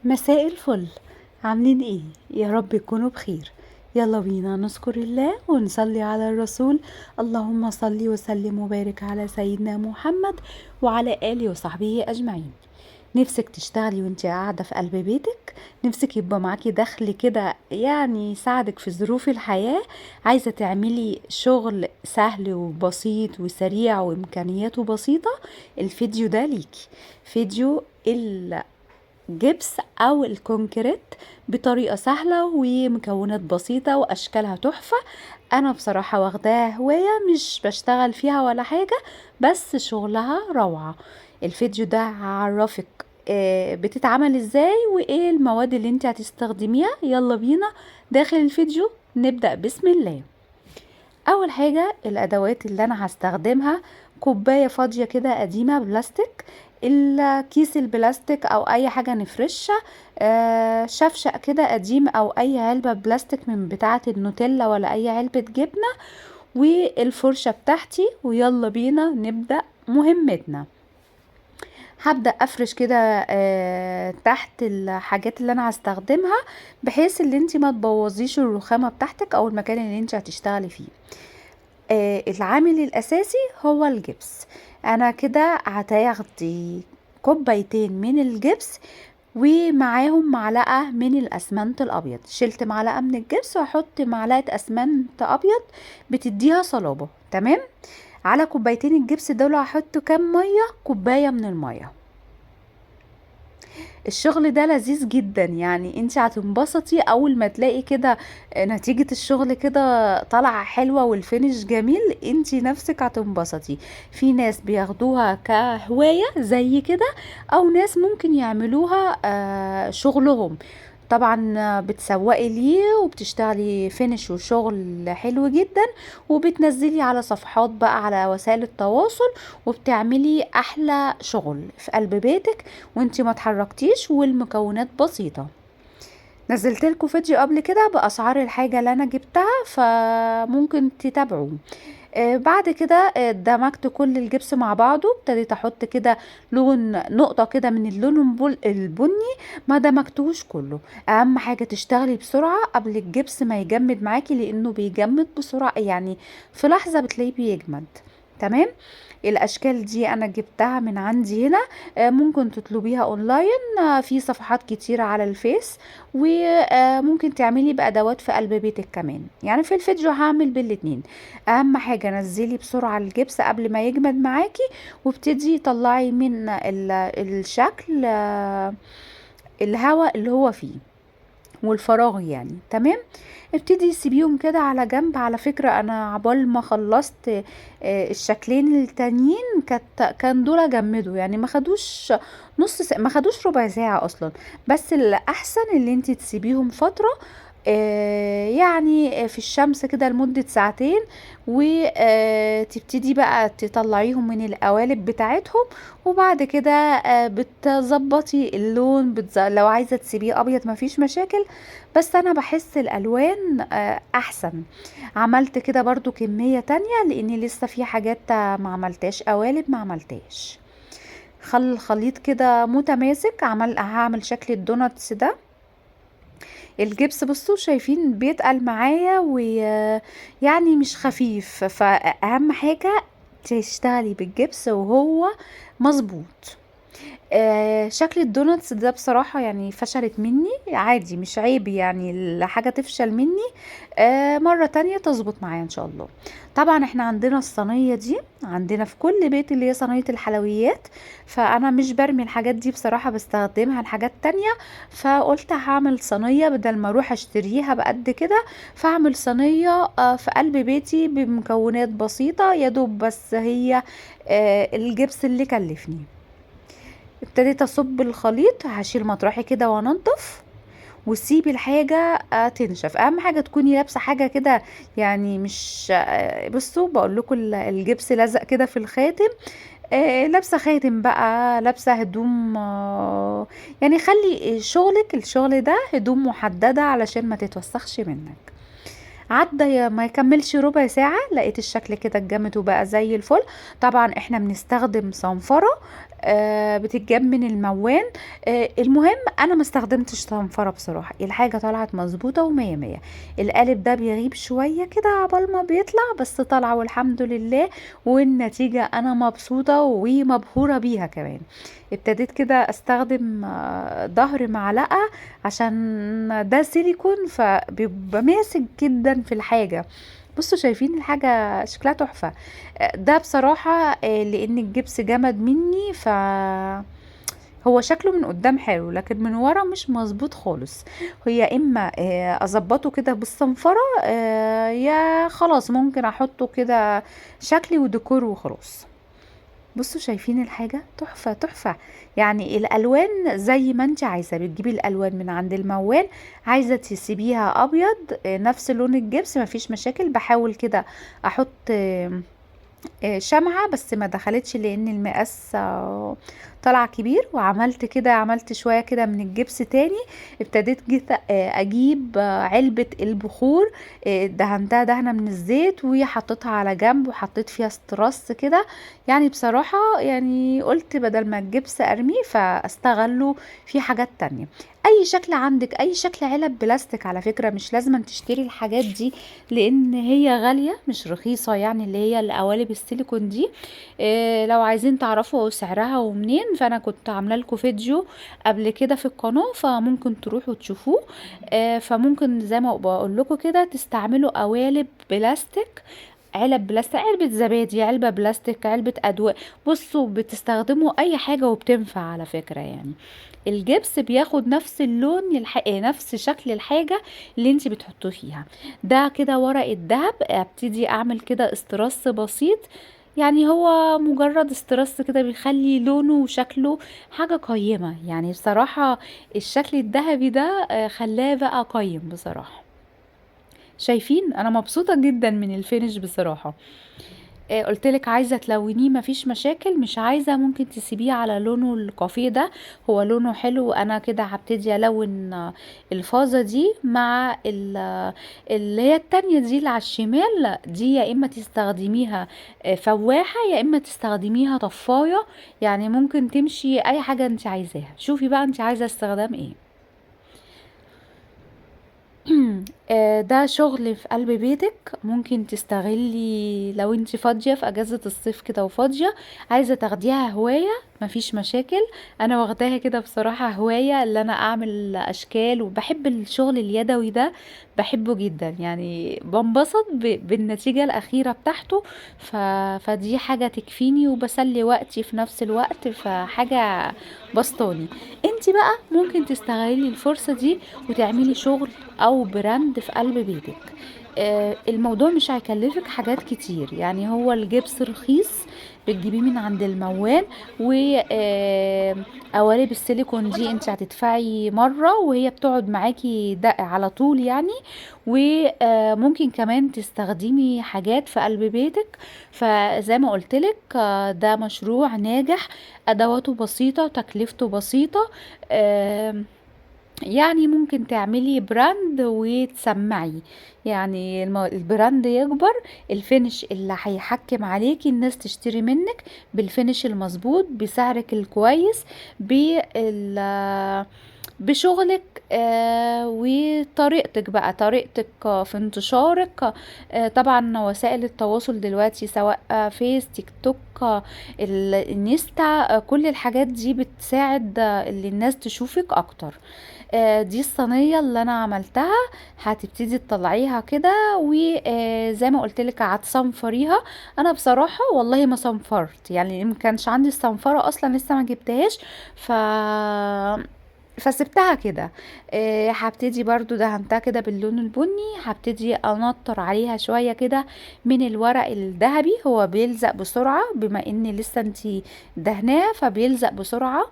مساء الفل، عاملين ايه؟ يا رب تكونوا بخير. يلا بينا نذكر الله ونصلي على الرسول. اللهم صل وسلم وبارك على سيدنا محمد وعلى آله وصحبه أجمعين. نفسك تشتغلي وانت قاعدة في قلب بيتك، نفسك يبقى معاكي دخل كده يعني يساعدك في ظروف الحياة، عايزة تعملي شغل سهل وبسيط وسريع وإمكانياته بسيطة، الفيديو ده ليكي. فيديو الجبس أو ال concrete بطريقة سهلة ومكونات بسيطة وأشكالها تحفة. أنا بصراحة واخداها هواية، مش بشتغل فيها ولا حاجة، بس شغلها روعة. الفيديو ده هعرفك بتتعمل ازاي وايه المواد اللي انت هتستخدميها. يلا بينا داخل الفيديو نبدأ بسم الله. اول حاجة الادوات اللي انا هستخدمها، كوباية فاضية كده قديمة بلاستيك، الكيس البلاستيك او اي حاجة نفرشها، شفشق كده قديم او اي علبة بلاستيك من بتاعة النوتيلا ولا اي علبة جبنة، والفرشة بتاعتي. ويلا بينا نبدأ مهمتنا. هبدأ افرش كده تحت الحاجات اللي انا هستخدمها، بحيث ان انت ما تبوظيش الرخامة بتاعتك او المكان اللي انت هتشتغلي فيه. العامل الاساسي هو الجبس. انا كده هتاخدي كوبايتين من الجبس ومعاهم معلقة من الاسمنت الابيض. شلت معلقة من الجبس واحط معلقة اسمنت ابيض بتديها صلابة. تمام. على كوبايتين الجبس دول هحط كام مية؟ كوباية من المية. الشغل ده لذيذ جدا، يعني انت هتنبسطي اول ما تلاقي كده نتيجة الشغل كده طالعة حلوة والفينش جميل، انت نفسك هتنبسطي. في ناس بياخدوها كهواية زي كده، او ناس ممكن يعملوها شغلهم. طبعا بتسوقي ليه وبتشتغلي فينش وشغل حلو جدا، وبتنزلي على صفحات بقى على وسائل التواصل، وبتعملي احلى شغل في قلب بيتك وانتي ما اتحركتيش، والمكونات بسيطة. نزلت لكم فيديو قبل كده باسعار الحاجة اللي انا جبتها، فممكن تتابعوه. بعد كده دمجت كل الجبس مع بعضه، ابتديت احط كده لون، نقطة كده من اللون البني، ما دمجتهوش كله. اهم حاجة تشتغلي بسرعة قبل الجبس ما يجمد معاكي، لانه بيجمد بسرعة، يعني في لحظة بتلاقيه بيجمد. تمام. الاشكال دي انا جبتها من عندي هنا، ممكن تطلبيها اونلاين، في صفحات كتيرة على الفيس، وممكن تعملي بادوات في قلب بيتك كمان. يعني في الفيديو هعمل بالاتنين. اهم حاجة نزلي بسرعة الجبس قبل ما يجمد معاكي، وابتدي طلعي من الشكل، الهواء اللي هو فيه والفراغ يعني. تمام. ابتدي سيبيهم كده على جنب. على فكرة انا عبال ما خلصت، الشكلين التانيين كان دول جمدوا، يعني ما خدوش نص ساعة، ما خدوش ربع ساعة اصلا. بس الاحسن اللي انت تسيبيهم فترة، في الشمس كده لمدة ساعتين، وتبتدي بقى تطلعيهم من القوالب بتاعتهم، وبعد كده، بتظبطي اللون، لو عايزة تسيبيه ابيض مفيش مشاكل، بس انا بحس الالوان، احسن. عملت كده برضو كمية تانية لاني لسه في حاجات ما عملتهاش قوالب، ما عملتهاش. خلي الخليط كده متماسك. هعمل شكل الدوناتس ده. الجبس بصوا شايفين بيتقل معايا ويعني مش خفيف، فاهم حاجة تشتغلي بالجبس وهو مظبوط. شكل الدوناتس ده بصراحة فشلت مني، عادي مش عيب الحاجة تفشل مني، مرة تانية تظبط معايا ان شاء الله. طبعا احنا عندنا الصينية دي عندنا في كل بيت اللي هي صينية الحلويات، فانا مش برمي الحاجات دي بصراحة، بستخدمها لحاجات تانية. فقلت هعمل صينية بدل ما اروح اشتريها بقد كده، فاعمل صينية، في قلب بيتي بمكونات بسيطة يا دوب، بس هي، الجبس اللي كلفني. ابتديت اصب الخليط، هشيل مطرحي كده وانضف، وسيبي الحاجة، تنشف. اهم حاجة تكوني لابسة حاجة كده، يعني مش، بصوا بقول لكم الجبس لزق كده في الخاتم، لابسة خاتم بقى، لابسة هدوم، خلي الشغل ده هدوم محددة علشان ما تتوسخش منك. عدى ما يكملش ربع ساعة لقيت الشكل كده اتجمد وبقى زي الفل. طبعا احنا بنستخدم صنفرة، بتتجاب من الموان. المهم انا ما استخدمتش صنفرة بصراحة، الحاجة طلعت مظبوطة ومية مية. القالب ده بيغيب شوية كده عبال ما بيطلع، بس طلع والحمد لله، والنتيجة انا مبسوطة ومبهورة بيها كمان. ابتديت كده استخدم ظهر معلقة عشان ده سيليكون فبيبقى ماسك جدا في الحاجة. بصوا شايفين الحاجة شكلها تحفة. ده بصراحة لان الجبس جمد مني، ف هو شكله من قدام حلو لكن من ورا مش مظبوط خالص. هي اما اظبطه كده بالصنفرة، يا خلاص ممكن احطه كده شكلي وديكور وخلاص. بصوا شايفين الحاجة تحفة تحفة، يعني الألوان زي ما انت عايزة، بتجيبي الألوان من عند الموال، عايزة تسيبيها أبيض، نفس لون الجبس مفيش مشاكل. بحاول كده أحط شمعة بس ما دخلتش لأن المقاس طلع كبير، وعملت كده، عملت شوية كده من الجبس تاني. ابتديت جيت أجيب علبة البخور، دهنتها دهنة من الزيت وحطيتها على جنب، وحطيت فيها ستراس كده. بصراحة قلت بدل ما الجبس أرميه فاستغله في حاجات تانية. أي شكل عندك، أي شكل علب بلاستيك على فكرة، مش لازم تشتري الحاجات دي لأن هي غالية مش رخيصة، اللي هي القوالب السيليكون دي. لو عايزين تعرفوا سعرها ومنين فأنا كنت عاملة لكم فيديو قبل كده في القناة، فممكن تروحوا تشوفوه. فممكن زي ما بقول لكم كده تستعملوا قوالب بلاستيك، علب بلاستيك، علبة زبادي، علبة بلاستيك، علبة أدوية. بصوا بتستخدموا أي حاجة وبتنفع على فكرة. الجبس بياخد نفس اللون نفس شكل الحاجة اللي انت بتحطوه فيها. ده كده ورق الدهب، ابتدي اعمل كده استرس بسيط، هو مجرد استرس كده بيخلي لونه وشكله حاجة قيمة. بصراحة الشكل الذهبي ده، خلاه بقى قيم بصراحة. شايفين انا مبسوطة جدا من الفينش بصراحة. قلتلك عايزة تلونيه مفيش مشاكل، مش عايزة ممكن تسيبيه على لونه الكافيه ده، هو لونه حلو. انا كده هبتدي الون الفازة دي مع اللي هي التانية دي اللي على الشمال دي، يا اما تستخدميها، فواحة يا اما تستخدميها طفاية، ممكن تمشي اي حاجة انت عايزاها. شوفي بقى انت عايزة استخدام ايه. ده شغل في قلب بيتك، ممكن تستغلي لو انت فاضية في اجازة الصيف كده وفاضية عايزة تاخديها هواية مفيش مشاكل. انا واخداها كده بصراحة هواية، اللي انا اعمل اشكال، وبحب الشغل اليدوي ده بحبه جدا، بنبسط بالنتيجة الاخيرة بتاعته. فدي حاجة تكفيني وبسلي وقتي في نفس الوقت، فحاجة بسطاني. انت بقى ممكن تستغلي الفرصة دي وتعملي شغل او brand في قلب بيتك. الموضوع مش هيكلفك حاجات كتير، هو الجبس رخيص بتجيبيه من عند الموال، و، قوالب السيليكون دي انت هتدفعي مرة وهي بتقعد معاكي ده على طول وممكن كمان تستخدمي حاجات في قلب بيتك. فزي ما قلتلك، ده مشروع ناجح، ادواته بسيطة، تكلفته بسيطة، ممكن تعملي brand وتسمعي، ال brand يكبر، ال finish اللي هيحكم عليكي الناس تشتري منك بال finish المظبوط بسعرك الكويس بشغلك، وطريقتك بقى، طريقتك في انتشارك. طبعا وسائل التواصل دلوقتي سواء فيس، تيك توك، الانستا، كل الحاجات دي بتساعد، اللي الناس تشوفك اكتر. دي الصينية اللي انا عملتها، هتبتدي تطلعيها كده، وزي ما قلت لك هتصنفريها. انا بصراحة والله ما صنفرت، ما كانش عندي الصنفرة اصلا، لسه ما جبتهاش، فسبتها كده. هبتدي برضو دهنتها كده باللون البني، هبتدي انطر عليها شوية كده من الورق الذهبي، هو بيلزق بسرعة بما ان لسه انتي دهناه فبيلزق بسرعة.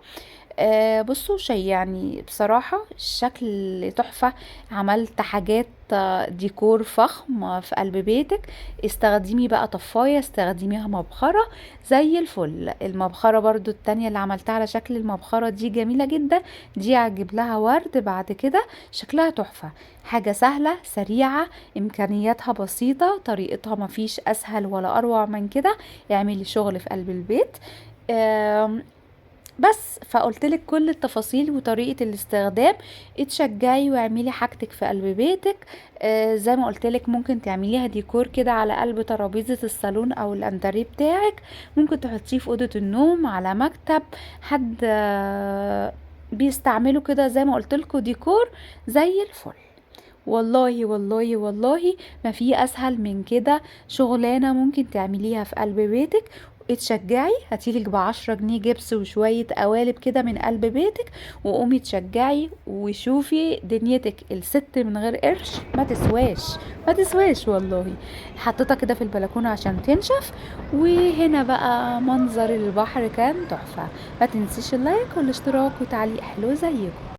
بصوا شيء بصراحة الشكل تحفة. عملت حاجات، ديكور فخم في قلب بيتك. استخدمي بقى طفاية، استخدميها مبخرة زي الفل. المبخرة برضو التانية اللي عملتها على شكل المبخرة دي جميلة جدا، دي هجيب لها ورد بعد كده، شكلها تحفة. حاجة سهلة سريعة، امكانياتها بسيطة، طريقتها مفيش اسهل ولا اروع من كده. اعملي شغل في قلب البيت. بس فقلتلك كل التفاصيل وطريقة الاستخدام. اتشجعي واعملي حاجتك في قلب بيتك. زي ما قلتلك ممكن تعمليها ديكور كده على قلب ترابيزة الصالون او الانتريه بتاعك، ممكن تحطيه في اوضة النوم، على مكتب حد بيستعمله كده زي ما قلتلكوا ديكور زي الفل. والله والله والله ما في اسهل من كده شغلانة ممكن تعمليها في قلب بيتك. اتشجعي، هاتيلك ب10 جنيه جبس وشوية قوالب كده من قلب بيتك، وقومي تشجعي وشوفي دنيتك. الست من غير قرش ما تسواش، ما تسواش والله. حطيتها كده في البلكونة عشان تنشف. وهنا بقى منظر البحر كان تحفة. ما تنسيش اللايك والاشتراك وتعليق حلو زيكم.